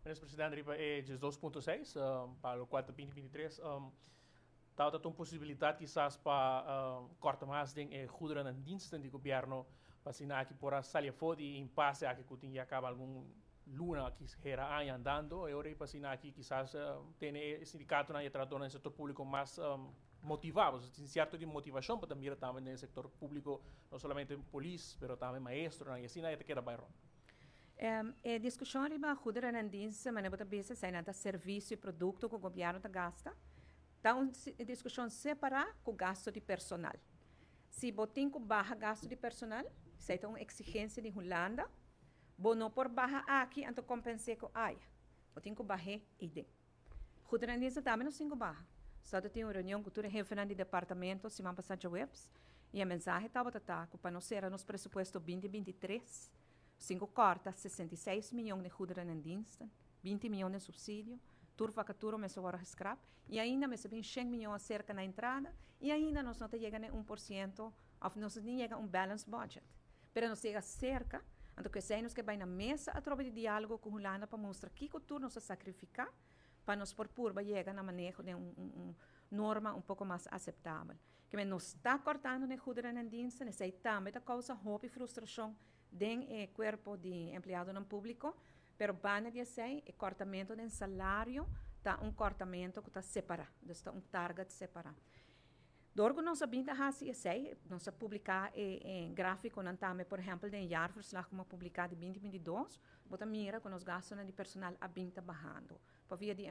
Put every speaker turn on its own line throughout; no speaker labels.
Minister Presidente, riba e 12.6, pa loke ta 2023, ta un posibilidat kisas pa kòrta mas den goederen en diensten di gobièrnu, pa asina aki por a sali for di impasse aki ku tin ya kaba algun luna, ku era aña andando, i ora pa asina aki kisas tin sindikatonan i trahadónan den sektor públiko mas motivá, tin sierto di motivashon pa tambe den sektor públiko, no solamente polis, pero tambe maestro, i asina e keda bai rònt.
E diskushon riba goederen en diensten, maar bo ta bisa, esei ta servisio i produkto ku gobièrnu ta gasta. Ta un diskushon separá ku gastu di personal. Si bo tin ku baha gastu di personal, esei ta un eksigensia di Hulanda, bo no por baha aki anto kompensá ku aya. Bo tin ku baha eiden. Goederen en diensten tambe nos tin ku baha. So tin un reunion ku tur hefe di departamento siman pasá djaweps i e mensahe tabata ta ku pa nos sera nos presupuesto 2023, tin ku kòrta 66 mion di goederen en diensten, 20 mion di supsidio, tur vakatura mester wòrdu geschrapt i ainda mester bin 100 mion serka na entrada i ainda nos no yega na 1% òf nos no yega un balanced budget. Pero nos yega serka, anto ku esei nos ke bai na mesa atrobe di diálogo ku Hulanda pa mustra kiko tur nos a sakrifiká pa nos por purba yega na maneho di un norma un poko mas aseptabel. Ke men nos ta kòrtando den goederen en diensten, esei tambe ta kousa hopi frustrashon den e kuerpo di empleadonan públiko, pero banda di esei, e kòrtamentu di salario ta un kòrtamentu ku ta separá, dus ta un target separá. Dor ku nos a bin ta hasi esei, nos a publiká e gráfikonan tambe, por ehèmpel, den jaarverslag ku a publiká di 2022, bo ta mira ku nos gastunan di personal a bin ta bahando, pa via di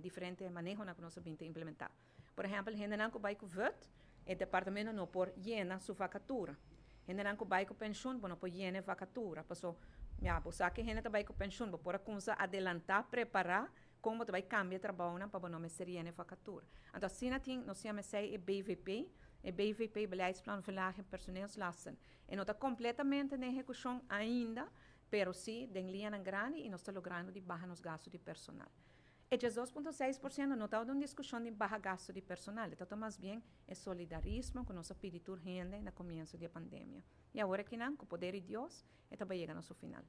diferente manehonan ku nos a bin ta implementá. Por ehèmpel, hendenan ku bai ku VUT, e departamento no por yena su vakatura. Hendenan ku bai ku penshun, bo no por yena vakatura. Paso, ja, bo sa ku hende ta bai ku penshun, bo por kuminsá adelantá, prepará, kon bo bai kambia trabounan pa bo no mester yena vakatura. Anto, asina tin, nos yama e BVP, e BVP, Beleidsplan Verlaging Personeelslasten. E no ta kompletamente den ehekushon ainda, pero sí den liñanan grandi i nos ta logrando di baha nos gastu di personal. E 2,6% no ta un diskushon di baha gastu di personal, ta mas bien e solidarismo ku nos a pidi tur hende na komienso di pandemia. I awor akinan, ku poder di Dios, e ta yega na su final.